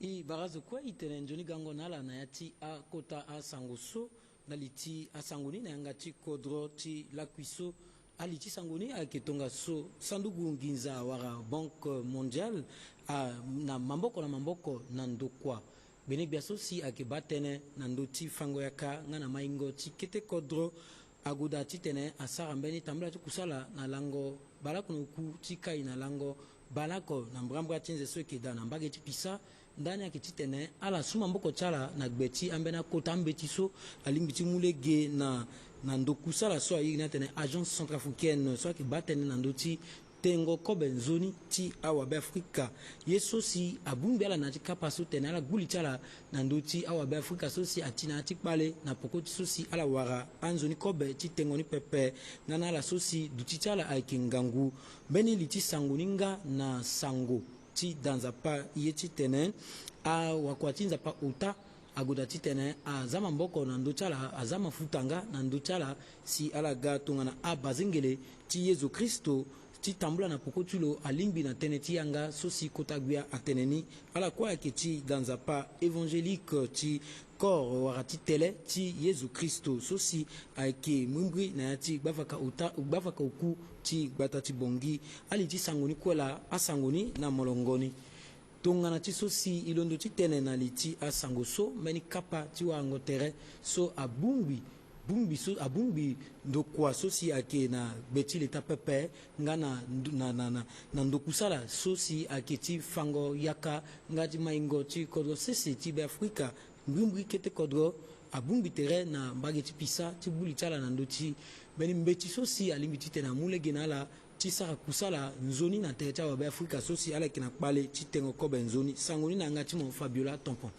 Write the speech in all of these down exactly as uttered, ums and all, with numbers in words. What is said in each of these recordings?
E bara zo kue e tene nzoni gango na ala na ya ti akota asango so, ndali ti asango ni na yanga ti kodro ti lakui so. Ali ti sango ni ayeke tongaso sanduku nginza wala Banque Mondiale, a, na maboko na maboko na ndokua gbenegbia so si ayeke baa tënë na ndö ti fango yaka nga na maingo ti kete kodro. Agoda titene asara mbeni tambula ti kusala na lango baleoko na oku ti kai na lango baleoko na mbrambra ti nze so eke daa na mbage ti Pisa, ndani ayeke titene ala su maboko ti ala na gbe ti ambeni akota ambeti so alingbi ti mu lege na, na ndokusala so airi ni atene Agence Centrafricaine so ayeke baa tënë na ndö ti tengo kobe nzoni ti awabe Afrika. Ye so si abongbi ala na ya ti kapa so tene ala gbu li ti ala na ndö ti awabe Afrika so si ati na ya ti kpale na poko ti so si ala wara anzoni kobe ti tengo ni pepe. Nga na ala so si duti ti ala ayeke ngangu. Mbeni li ti sango ni nga na sango ti da Nzapa ye titene awakua ti Nzapa ota agoda titene aza maboko na ndö ti ala, aza mafuta nga na ndö ti ala, si ala ga tongana abazengele ti Yezu Kristo ti tambula na poko ti lo alingbi na tënë ti yanga so si kota gbia atene ni. Ala kue ayeke ti da Nzapa évangélique ti corps wala ti tele ti Yezu Kristo so si ayeke mbrimbri na ya ti gbavaka ota, gbavaka oku ti gbata ti Bangui. Ali ti sango ni kue laa, asango ni na molongo ni. Tongana ti so si e londo ti tene na li ti asango so, mbeni kapa ti warango tere so abongbi, bongbi so, abongbi ndokua so si ayeke na gbe ti leta pepe nga na ndo-, na, na, na, na ndokusala so si ayeke ti fango yaka nga ti maingo ti kodro sese ti Beafrika. Mbrimbri kete kodro abongbi tere na mbage ti Pisa ti gbu li ti ala na ndö ti mbeni mbeti so si alingbi titene amu lege na ala ti sara kusala nzoni na tere ti awabe Afrika so si ala yeke na kpale ti tengo kobe nzoni. Sango ni na yanga ti mo Fabiola Tompon.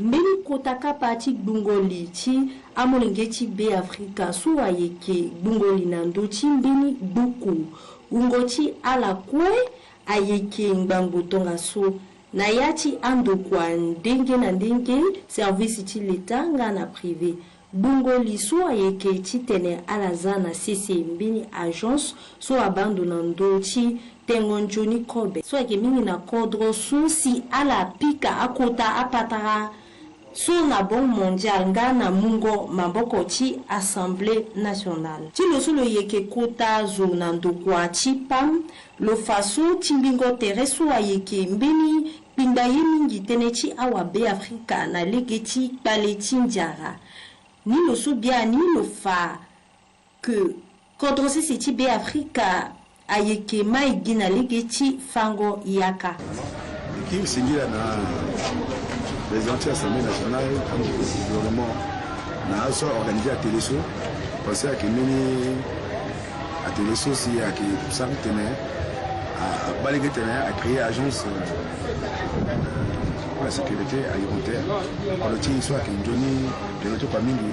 Mbeni kota kapa ti gbungo li ti amolenge ti Beafrika so ayeke gbungo li na ndö ti mbeni gbuku wungo ti ala kue ayeke ngbangbo tongaso. Na ya ti andokua ndenge na ndenge, service ti leta nga na privé, gbungo li so ayeke titene ala za na sese mbeni agence so abaa ndo na ndö ti tengo nzoni kobe so ayeke mingi na kodro so si ala pika akota apatara so na Banque Mondiale nga na mungo maboko ti Assemblée Nationale. Ti lo so lo yeke kota zo na ndokua ti pam, lo fa so tingbingo tere so ayeke mbeni kpingba ye mingi tënë ti awabe Afrika na lege ti kpale ti nzara. Ni lo so biani lo fa ke kodro sese ti Beafrika ayeke mai gi na lege ti fango yaka. Eki singila na président ti Assemblée nationale, gouvernement, na azo so a organisé atelier so, parce que ayeke mbeni atelier so si ayeke sara titene a, abaa lege titene a créer agence, euh, pour la sécurité alimentaire. Kolo ti e so ayeke nzoni, nzoni ti kua mingi.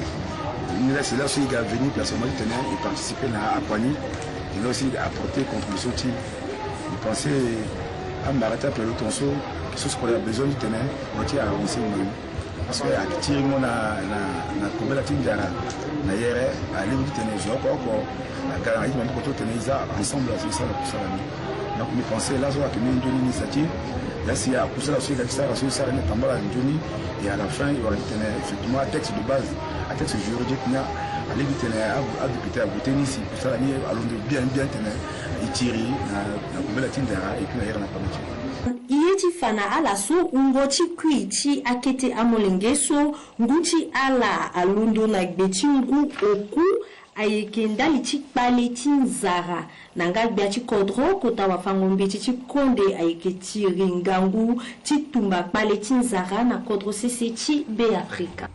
Ni la si laso e ga veni place mo titene e participer na akua ni, e na aussi apporter contribution ti e. E pense amara ti apeloton so, so si kolo abesoin titene kolo ti e avancer mo ni. Parce que ayeke ti ringo na, na, na kobela ti nzara na yere, alingbi titene zo oko oko aga na ye ti maboko ti lo titene e za ensemble, asi e sara kusala ni. Donc mbi pense laso ayeke mbeni nzoni initiative. Laa si akusala so e ga ti sara so e sara ni atambala nzoni, et à la fin e wara titene effectivement atexte de base, atexte juridique ni alingbi titene a, adéputé agoute ni si kusala ni alondo bien bien titene e tiri na, na kobela ti nzara et puis na yere na kpale ti e. E ye ti fa na ala so wungo ti kui ti akete amolenge so ngu ti ala alondo na gbe ti ngu oku ayeke ndali ti kpale ti nzara. Na nga gbia ti kodro, kota wafango-mbeti ti konde ayeke tiri ngangu ti tumba kpale ti nzara na kodro sese ti Beafrika.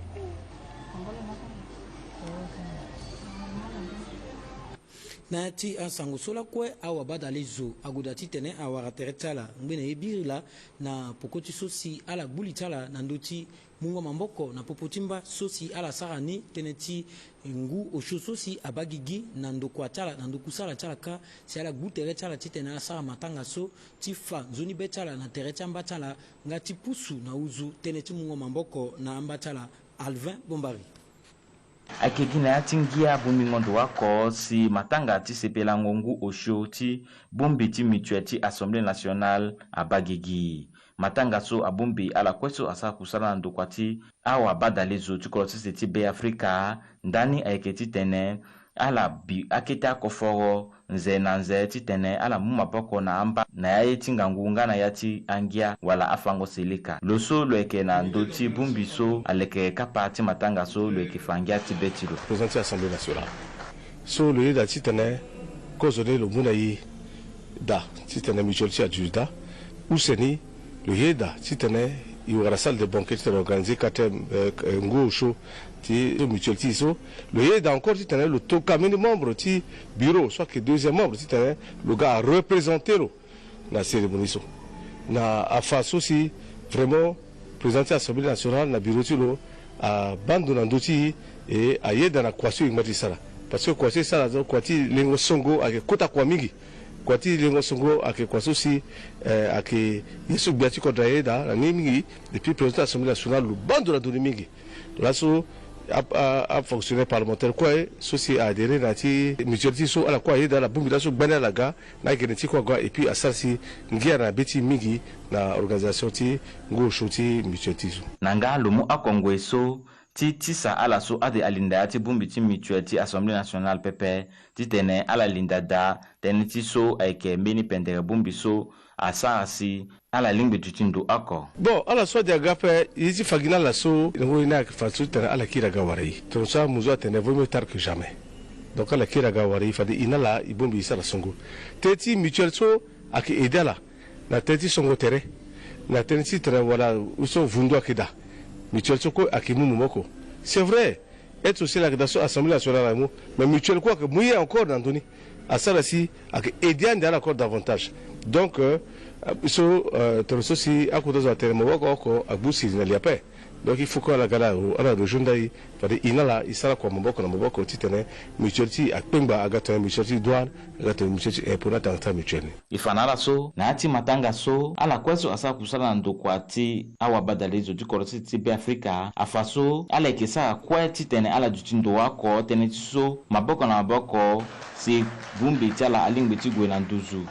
Na ya ti asango so lakue, awabadale zo agoda titene awara tere ti ala ngbene ye biri laa na poko ti so si ala gbu li ti ala na ndö ti mungo maboko na popo ti mba so si ala sara ni tënë ti ngu osio so si abaa gigi na ndokua ti ala, na ndokusala ti ala kâ, si ala gbu tere ti ala titene ala sara matanga so ti fa nzoni be ti ala na tere ti amba ti ala nga ti pusu na uzu tënë ti mungo maboko na amba ti ala. Alvin Bombari. Ayeke gi na ya ti ngia bongbingo ndo oko si matanga ti sepelango ngu osio ti bongbi ti mutuelle ti Assemblée nationale abaa gigi. Matanga so abongbi ala kue so asara kusala na ndokua ti awabadalezo ti kodro sese ti Be Afrika. Ndani ayeke titene ala bi akete akoforo nze na nze titene ala mu maboko na amba na ya ye ti ngangu nga na ya ti angia wala afango seleka. Lo so lo yeke na ndö ti bongbi so aleke kapa ti matanga so lo yeke fa ngia ti be ti lo. Président ti Assemblée nationale so lo yeda titene kozo ni lo mu na e daa titene mutuelle ti aduti daa use ni. Lo yeda titene e wara salle de banquet titene organiser quatrième, euh, ngu osio ti mutuelle ti e so. Lo yeda encore titene lo tokua mbeni membre ti bureau so ayeke deuxième membre titene lo ga areprésenter lo na cérémonie so. Na afa so si vraiment président ti Assemblée nationale na bureau ti lo abaa ndo na ndö ti e, e ayeda na kua so e ngba ti sara. Parce que kua so e sara so kua ti lengo songo ayeke kota kua mingi. Kua ti lengo songo ayeke kua so si, eh, ayeke ye so gbia ti kodro ayeda na ni mingi. Et puis président ti Assemblée nationale lo baa ndo na ndö ni mingi. Laso a, a, afonctionnaire parlementaire kue so si a adhérer na ya ti mutuelle ti e so ala kue ayeda ala bongbi laso gbani ala ga na agene ti e kue ague et puis asara si ngia na be ti e mingi na organisation ti ngu osio ti mutuelle ti e so. Na nga lo mu oko ngoi so ti tisa ala so ade alinda ya ti bongbi ti mutuelle ti Assemblée nationale pepe titene ala linda daa tënë ti so ayeke mbeni pendere bongbi so asara si ala lingbi duti ndo oko. Bon, ala so ade aga ape, ye ti fa gi na ala so, na ngoi ni ayeke fa so titene ala kiri aga awara e. Tongana so amu zo atene vaut mieux tard que jamais. Donc ala kiri aga awara e fade e na ala e bongbi e sara songo. Tënë ti mutuelle so ayeke aider ala na tënë ti songo tere, na tënë ti tene wala so vundu ayeke daa. Mutuelle so kue ayeke mu maboko. C'est vrai, aide sociale ayeke daa so Assemblée nationale amu, mais mutuelle kue ayeke mu ye encore na ndö ni. Asara si ayeke aider ande ala encore davantage. Donc, euh, so, euh, tene so si akota zo atene maboko oko agbu siri na li ape. Donc il faut que ala ga ala, ala rejoindre ndai fade e na ala e sara kua maboko na maboko titene mutuelle ti e akpengba, aga tene mutuelle ti douane, aga tene mutuelle ti impôt na tanga ti mutuelle ni. E fa na ala so na ya ti matanga so ala kue so asara kusala na ndokua ti awabadalezo ti kodro ti Be Afrika, afa so ala yeke sara kue titene ala duti ndo oko tënë ti so maboko na maboko si bongbi ti ala alingbi ti gue na nduzu.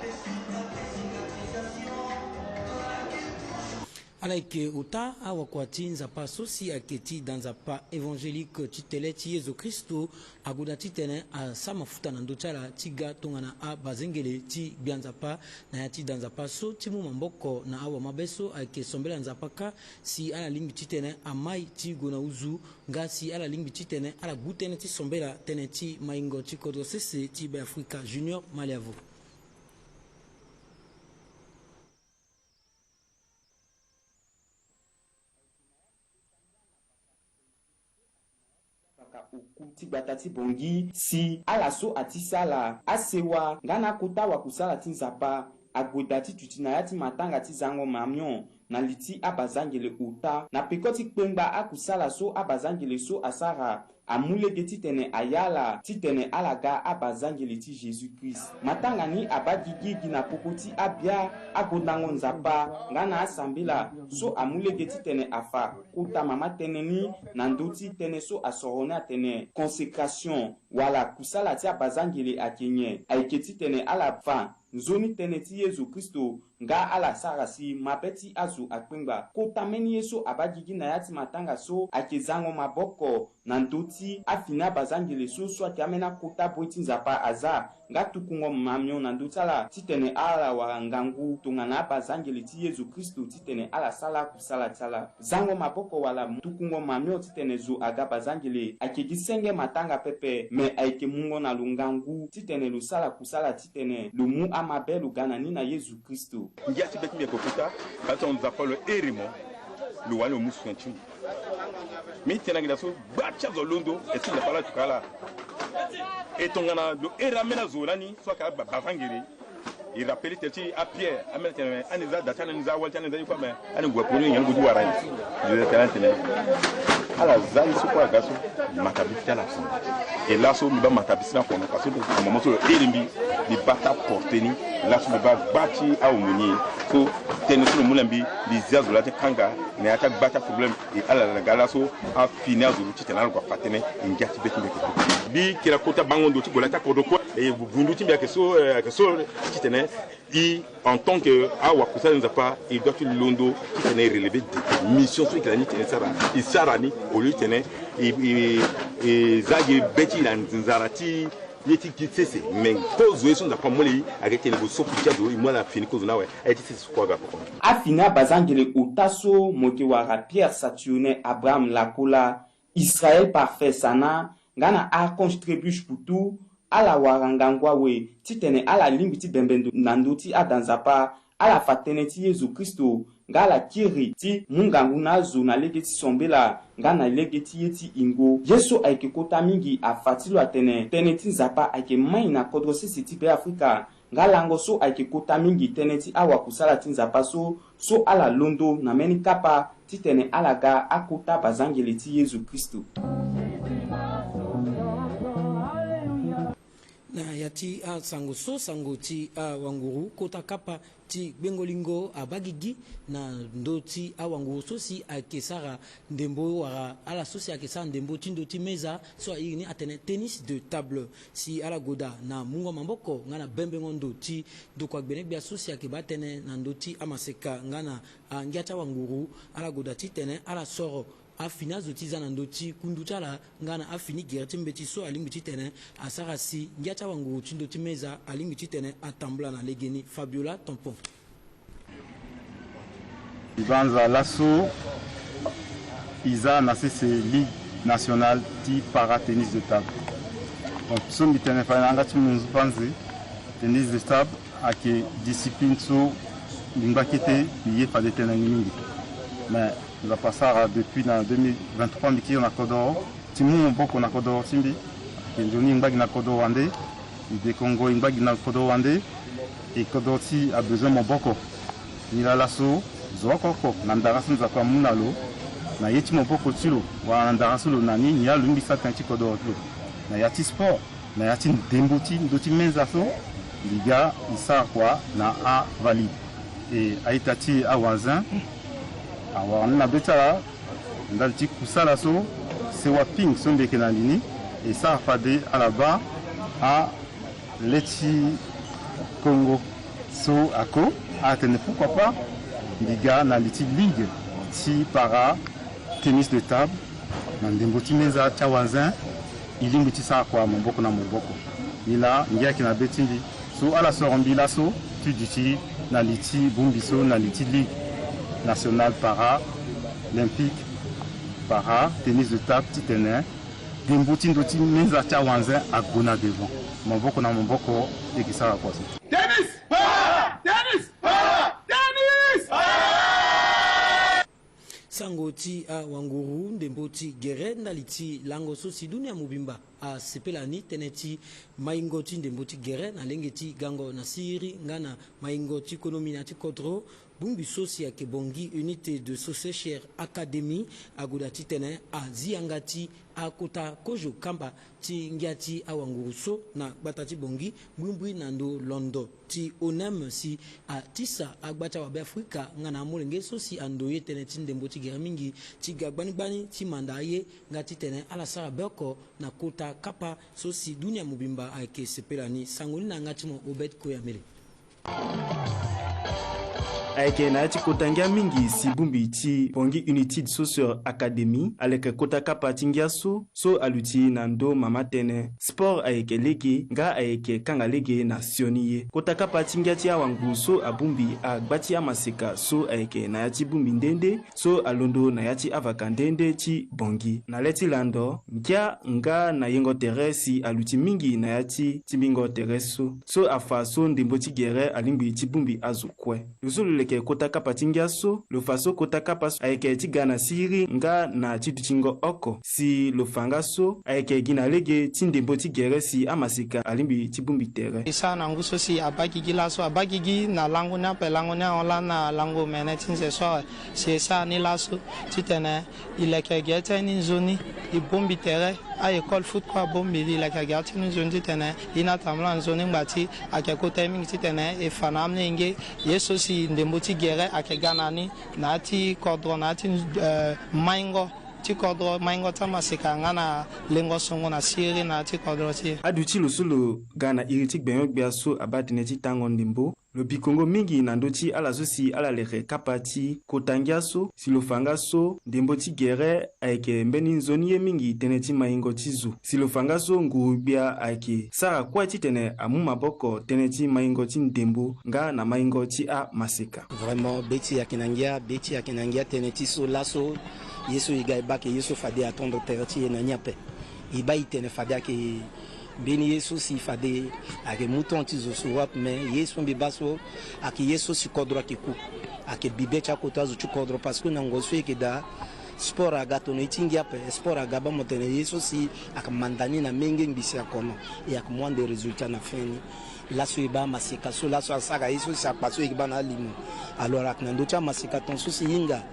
Ala yeke ota awakua ti Nzapa so si ayeke ti da Nzapa évangélique ti tele ti Yezu Kristo ague daa titene asara mafuta na ndö ti ala ti ga tongana abazengele ti Gbia Nzapa na ya ti da Nzapa so ti mu maboko na awamabe so ayeke sambela Nzapa kâ si ala lingbi titene amai ti gue na nduzu nga si ala lingbi titene ala gbu tënë ti sambela tënë ti maingo ti kodro sese ti Be Afrika. Junior Maliavo. Baka oku ti gbata ti Bangui si ala so ati sala asewa nga na akota wakusala ti Nzapa ague daa ti duti na ya ti matanga ti zango mamion na li ti abazangele ota na peko ti kpengba akusala so abazangele so asara. Amu lege titene aya ala titene ala ga abazangele ti Jésus Christ. Matanga ni abaa gigi gi na popo ti abia agondango Nzapa nga na asambela so amu lege titene afa kota mama tënë ni na ndö ti tënë so asoro ni atene consécration wala kusala ti abazangele ayeke nyen. Ayeke titene ala fa nzoni tënë ti Yezu Kristo nga ala sara si mabe ti azo akpengba. Kota mbeni ye so abaa gigi na ya ti matanga so ayeke zango maboko na ndö ti afini abazangele so so ayeke ambeni akota boi ti Nzapa aza nga tukungo mamion na ndö ti ala titene ala wara ngangu tongana abazangele ti Yezu Kristo titene ala sara akusala ti ala. Zango maboko wala tukungo mamion titene zo aga bazangele ayeke gi senge matanga pepe, me ayeke mungo na lo ngangu titene lo sara kusala titene lo mu amabe lo ga na ni na Yezu Kristo. Ngia ti be ti mbi ayeke kota, azo Nzapa lo iri mo, lo wani lo mu soin ti mo. Mbi tene na nginda so gba ti azo alondo e si Nzapa la tuka ala. E tongana lo iri ambeni azo lani so ayeke abavangere. E rappelé tene ti apierre ambeni atene ani za da ti ani, ani za awali ti ani, ani za ni kue, me ani gue poni nyen ani gue ti wara nyen. Tene ala za ye so kue aga so, matabisi ti ala akono. E laso mbi baa matabisi ni akono parce que moment so lo iri mbi. Mbi baa ti aporte ni laso mbi baa gba ti aomoni so tënë so lo mu na mbi, mbi zi azo laa ti akanga na ya ti agba ti aproblème. E ala la ga laso afini azo titene ala gue afa tënë e ngia ti be ti mbi ayeke. Mbi yeke na kota bango ndo ti gue laa ti akodro kue. E vundu ti mbi ayeke so, eh, ayeke so titene e, en tant que awakusala ti Nzapa, e doit ti londo titene e relever de mission so e yeke na ni titene e sara, e sara ni au lieu titene e, e, e za gi be ti e na nzara ti ye ti gi sese. Me kozo ye so Nzapa amu na e ayeke tene gue so kuti azo e mu ala fini kozo ni awe. Aye ti sese so kue aga kokono. Afini abazangele ota so mo yeke wara Pierre Saturnin Abraham Lakola, Israël Parfait Sana, nga na Archange Trébuche Poutou, ala wara ngangu awe titene ala lingbi ti bembe ndo na ndö ti ada Nzapa, ala fa tënë ti Yezu Kristo, nga ala kiri ti mu ngangu na azo na lege ti sambela nga na lege ti ye ti yingo. Ye so ayeke kota mingi afa ti lo atene tënë ti Nzapa ayeke mai na kodro sese ti Beafrika. Nga lango so ayeke kota mingi tënë ti awakusala ti Nzapa so, so ala londo na mbeni kapa titene ala ga akota bazangele ti Yezu Kristo. Na ya ti asango so, sango ti awanguru kota kapa ti gbengo lingo abaa gigi na ndö ti awanguru so si ayeke sara ndembo wala ala so si ayeke sara ndembo ti ndö ti meza so airi ni atene tennis de table. Si ala goda na mungo maboko nga na bembengo ndo ti ndokua gbene-gbia so si ayeke baa tënë na ndö ti amaseka nga na angia ti awanguru, ala goda titene ala soro afini azo ti za na ndö ti kundu ti ala nga na afini gere ti mbeti so alingbi titene asara si ngia ti awanguru ti ndö ti meza alingbi titene atambula na legeni. Fabiola Tampon. Mbi banza laso e za na sese Ligue nationale ti para tennis de table. Donc so mbi tene fade na yanga ti munzu panze, tennis de table ayeke discipline so mbi ngba kete mbi ye fade tënë ni mingi. Mais Nzapa asara depuis na deux mille vingt-trois mbi kiri na kodoro ti mu maboko na kodoro ti mbi. Ayeke nzoni e ngba gi na kodoro wande, e dekongo e ngba gi na kodoro wande. E kodoro ti e abezoin maboko. Nilaa laso zo oko oko na ndara so Nzapa amu na lo, na ye ti maboko ti lo wala na ndara so lo na ni, nilaa lo lingbi sara tënë ti kodoro ti lo. Na ya ti sport, na ya ti ndembo ti ndö ti meza so, mbi ga e sara kua na avalide. E a-ita ti e awanzin awara ni na be ti ala ndali ti kusala so sewa ping so mbi yeke na li ni. E sara fade ala baa ale ti Kongo so ako atene pourquoi pas mbi ga na li ti ligue ti para tennis de table na ndembo ti meza ti awanzin. E lingbi ti sara kua maboko na maboko. Nilaa ngia ayeke na be ti mbi so ala soro mbi laso ti duti na li ti bongbi so na li ti Ligue nationale paralympique para tennis de table titene ndembo ti ndö ti meza ti awanzin ague na devant. Maboko na maboko e yeke sara kua so. Tennis! Para! Tennis! Para! Tennis! Para! Sango ti awanguru ndembo ti gere ndali ti lango so si dunia mobimba asepela ni, tënë ti maingo ti ndembo ti gere na lenge ti gango na siriri nga na maingo ti konomi na ya ti kodro. Bongbi so si ayeke Bangui Unité de Soccer Academy agoda titene azi yanga ti akota kozo kamba ti ngia ti awanguru so na gbata ti Bangui mbrimbri na ndo londo ti ONEM si atisa agba ti awabe Afrika nga na amolenge so si andoye tënë ti ndembo ti gere mingi ti ga gbani gbani ti manda aye nga titene ala sara be oko na kota kapa so si dunia mobimba ayeke sepela ni. Sango ni na yanga ti mo Obed Koyamele. Ayeke na ya ti kota ngia mingi si bongbi ti Bangui United Soccer Academy aleke kota kapa ti ngia so, so aluti na ndö mama tënë. Sport ayeke lege nga ayeke kanga lege na sioni ye. Kota kapa ti ngia ti awanguru so abongbi agba ti amaseka so ayeke na ya ti bongbi nde nde so alondo na ya ti avaka nde nde ti Bangui. Na le ti lando, ngia nga na yengo tere si aluti mingi na ya ti timbingo tere so, so afa so ndembo ti gere alingbi ti bongbi azo kue. Lo so lo leke ayeke kota kapa ti ngia so, lo fa so kota kapa so ayeke ti ga na siriri nga na ti dutingo oko. Si lo fa nga so ayeke gi na lege ti ndembo ti gere si amaseka alingbi ti bongbi tere. E sara na ngu so si abaa gigi laso, abaa gigi na lango ni ape, lango ni ahon lani na lango mene ti nze so awe. Si e sara ni laso titene e leke gere ti aye ni nzoni, e bongbi tere. A-école foot kue abongbi li, e leke gere ti ni nzoni titene e na tambula nzoni ngba ti ayeke kota ye mingi titene e fa na amolenge ye so si ndembo ti gere ayeke ga na ni na ya ti kodro, na ya ti, eh, maingo ti kodro, maingo ti amaseka nga na lengo songo na siriri na ya ti kodro ti e. Aduti lo so lo ga na iri ti gbenyo-gbia so abaa tënë ti tango ndembo. Lo bikongo mingi na ndö ti ala so si ala leke kapa ti kota ngia so, si lo fa nga so ndembo ti gere ayeke mbeni nzoni ye mingi tënë ti maingo ti zo. Si lo fa nga so nguru-gbia ayeke sara kue titene amu maboko tënë ti maingo ti ndembo nga na maingo ti amaseka. Vraiment, be ti e ayeke na ngia, be ti e ayeke na ngia tënë ti so laso, ye so e ga e baa ayeke ye so fade e attendre tere ti e na ni ape. E baa e tene fade ayeke mbeni ye so si fade ayeke mu temps ti zo sur wapi, mais ye so mbi baa so ayeke ye so si kodro ayeke ku. Ayeke bibe ti akota zo ti kodro parce que na ngoi so e yeke daa, sport aga tono ye ti ngia ape, sport aga baa mo tene ye so si ayeke manda ni na menge ngbisi akono, e ayeke mu ande résultat na fin ni. Laso e baa amaseka so laso asara ye so si akpa so e yeke baa na alimo. Alors ayeke na ndö ti amaseka ton so si e hinga,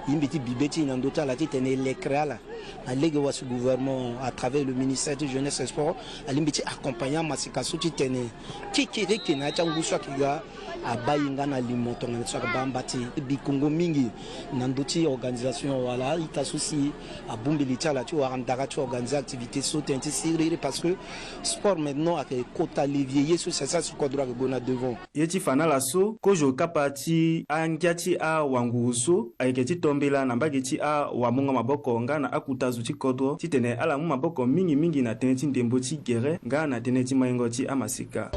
e yimbi ti bibe ti e na ndö ti ala titene e lekere ala. Na lege wa si gouvernement à travers le ministère ti jeunesse et sport alingbi ti accompagner amaseka so titene kekereke na ya ti angu so ayeke ga abaa e nga na limo tongana so ayeke baa amba ti e. Bikongo mingi na ndö ti organisation wala a-ita so si abongbi li ti ala ti wara ndara ti organiser activité so tënë ti siriri parce que sport maintenant ayeke kota levier ye so si asara si kodro ayeke gue na devant. Ye ti fa na ala so kozo kapa ti angia ti awanguru so ayeke ti to mbela na mbage ti awamungo maboko nga na akuta zo ti kodro titene ala mu maboko mingi mingi na tënë ti ndembo ti gere nga na tënë ti maingo ti amaseka.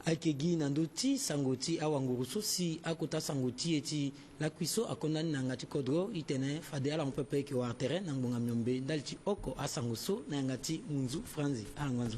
Ayeke gi na ndö ti sango ti awanguru so si akota sango ti e ti lakui so akonda ni na yanga ti kodro, e tene fade ala hon pepe e yeke wara tere na ngbonga miombe ndali ti oko asango so na yanga ti munzu franzi. Ala nganzu.